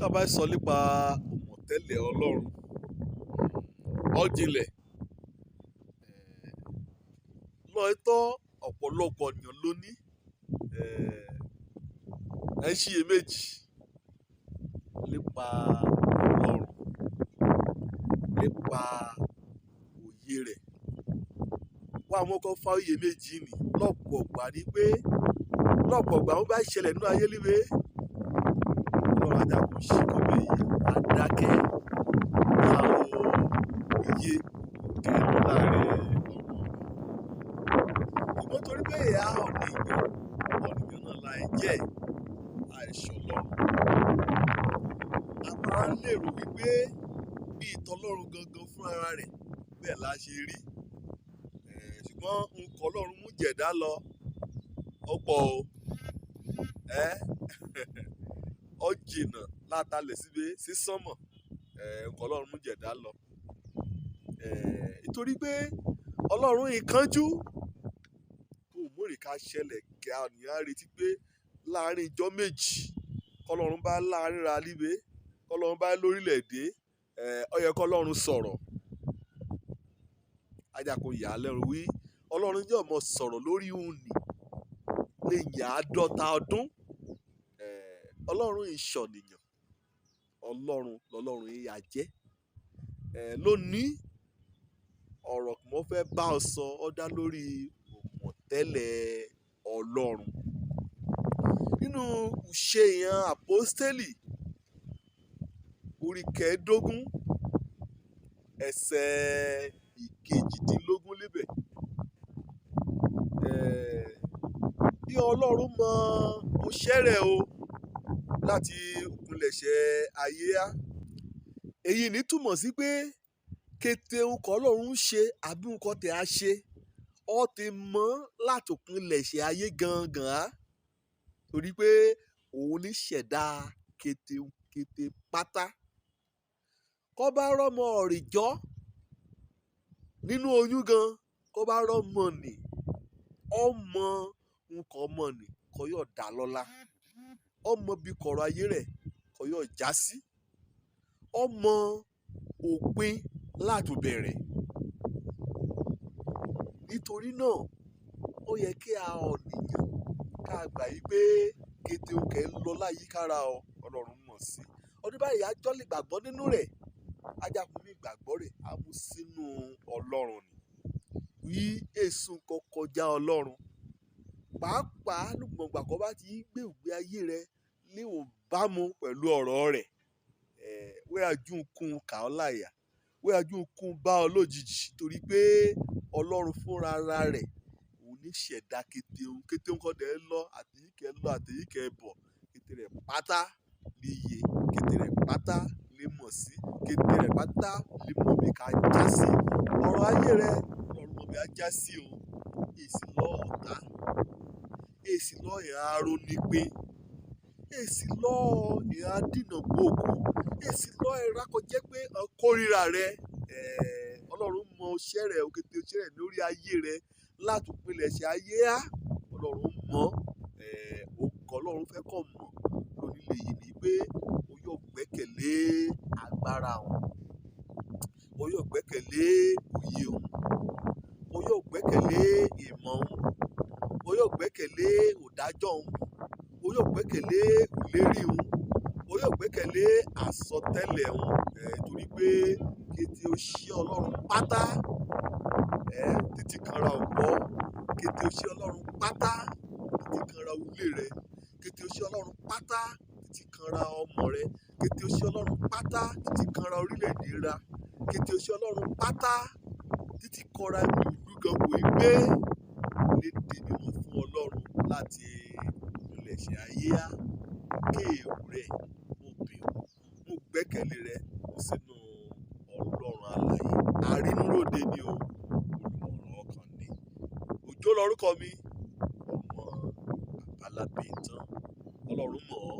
Ká bá sọ nípa ìmọ̀tẹ́lẹ̀ Ọlọ́run, ó jinlẹ̀. Lóòótọ́ ọ̀pọ̀lọpọ̀ ènìyàn ló ní ẹ̀ ń ṣiyèméjì nípa Ọlọ́run, nípa òye rẹ̀. Wá àwọn kan fa iyèméjì nì lọ́pọ̀ ìgbà ni pé lọ́pọ̀ ìgbà wọ́n bá ṣẹlẹ̀ nínú ayé líle, Ọlọ́run á dà kó ṣí kó bẹ́ẹ̀ yẹ, á dákẹ́, á òye kẹ́nu láàrin ọmọ. Ṣùgbọ́n torí pé ìhà ọ̀nìyàn, ọ̀nìyàn náà la jẹ́ àìṣọ́ Ọlọ́run. A máa ń lérò wípé bí ìtọ́ Ọlọ́run gangan fún ara rẹ̀ bẹ́ẹ̀ la ṣe rí. Ṣùgbọ́n nǹkan Ọlọ́run mú jẹ̀dá lọ, ó pọ̀ o. Ó jìnnà látalẹ̀ síbi sí sánmọ̀. Nǹkan Ọlọ́run mú jẹ̀dá lọ. Nítorí pé Ọlọ́run ìkánjú kò mú ìrìkà ṣẹlẹ̀ kí ènìyàn á retí pé láàárín ijọ́ méjì k'Ọlọ́run bá láàárín ra líbe, k'Ọlọ́run bá lórílẹ̀-èdè, ó yẹ k'Ọlọ́run sọ̀rọ̀. Ajá kò yà á lẹ́rù wí. Ọlọ́run yóò mọ sọ̀rọ̀ lórí òní lẹ́yìn àádọ́ta ọdún. Ọlọ́run ìṣọ̀nìyàn, Ọlọ́run lọ́lọ́run ìyà jẹ́. Lónìí ọ̀rọ̀ mo fẹ́ bá ọ sọ ó dá lórí ìmọ̀tẹ́lẹ̀ Ọlọ́run. Nínú ìṣe ìran àpọ́stélì orí kẹẹ̀ẹ́dógún ẹsẹ̀ ìkejìdínlógún níbẹ̀. Bí Ọlọ́run mọ iṣẹ́ rẹ̀ o láti ìpilẹ̀ṣẹ̀ ayé á. Èyí ní túmọ̀ sí pé kété nǹkan Ọlọ́run ń ṣe àbí nǹkan tí a ṣe, ó ti mọ̀ láti ìpilẹ̀ṣẹ̀ ayé gangan á. Torí pé òun ní ṣẹ̀dá kété kété pátá. Kó bá rọ́mọ ọ̀rìjọ́ nínú oyún gan, kó bá rọ́mọ nì, ó mọ nǹkan ọmọ nì kó yóò dá lọ́lá. Ó mọ bí kọ̀rọ̀ ayé rẹ̀ kó yóò já sí. Ó mọ òpin láti bẹ̀rẹ̀. Nítorí náà, ó yẹ kí a ọ̀nìyàn ká gbà yí pé kété òkè ń lọ láyìíkára o, Ọlọ́run mọ̀ sí. Ọdún báyìí a jọ́ lè gbàgbọ́ nínú rẹ̀. Ajá kò ní ìgbàgbọ́ rẹ̀, a mú sínú Ọlọ́run ni. Wí èso nǹkan kọjá Ọlọ́run. Pàápàá nígbà kó bá ti ń gbé ìgbé ayé rẹ̀ ní òbámu pẹ̀lú ọ̀rọ̀ rẹ̀. Wẹ́ ajú kún ká ọ láyà, wẹ́ ajú kún bá ọ lójijì torí pé Ọlọ́run fúnra ra rẹ̀ òun ní ṣẹ̀dá kété òun. Kété òun kọ́ dẹ̀ ń lọ, àtèyí kẹ́ lọ, àtèyí kẹ́ bọ̀. Kété rẹ̀ pátá líye, kété rẹ̀ pátá lè mọ̀ sí, kété rẹ̀ pátá lè mọ̀ bí ká já sí. Ọ̀rọ̀ ayé rẹ̀ Ọlọ́run mọ̀ bí a já sí o. Èsì lọ́ ọ̀tá, èsì lọ́ ìhà arónípín, èsì lọ́ ìhà dínà gbòòkú, èsì lọ́ ìrà kó jẹ́ pé ọ kórìíra rẹ̀. Ọlọ́run mọ iṣẹ́ rẹ̀, òkété iṣẹ́ rẹ̀ lórí ayé rẹ̀ láti ìpilẹ̀ṣẹ̀ ayé á. Ọlọ́run mọ̀, òǹkọ̀ Ọlọ́run fẹ́ kó mọ̀ lórílẹ̀ yìí ni pé ó yóò gbẹ́kẹ̀lé agbára òun, ó yóò gbẹ́kẹ̀lé òye òun, ó yóò gbẹ́kẹ̀lé ìmọ̀ òun, ó yóò gbẹ́kẹ̀lé ìdájọ́ òun, ó yóò gbẹ́kẹ̀lé ìlérí òun, ó yóò gbẹ́kẹ̀lé àsọtẹ́lẹ̀ òun. Torí pé kété ó ṣe Ọlọ́run pátá, títí kanra ọ̀wọ́, kété ó ṣe Ọlọ́run pátá, títí kanra ilé rẹ̀, kété ó ṣe Ọlọ́run pátá, títí kanra ọmọ rẹ̀, kété ó ṣe Ọlọ́run pátá, títí kanra orílẹ̀-èdè ra, kété ó ṣe Ọlọ́run pátá, títí kanra ìlú gan kò í gbé lè di mímọ̀ fún Ọlọ́run láti ìpilẹ̀ṣẹ̀ ayé á. Kéèrú rẹ̀, mo bẹ̀ ọ́, mo gbẹ́kẹ̀lé rẹ̀ sínú Ọlọ́run alààyè. Arínúróde ni o, olùmọ̀ràn ọkàn ni. Òjó lorúkọ mi, ọmọ Àbálábíntán. Ọlọ́run mọ̀ ọ́.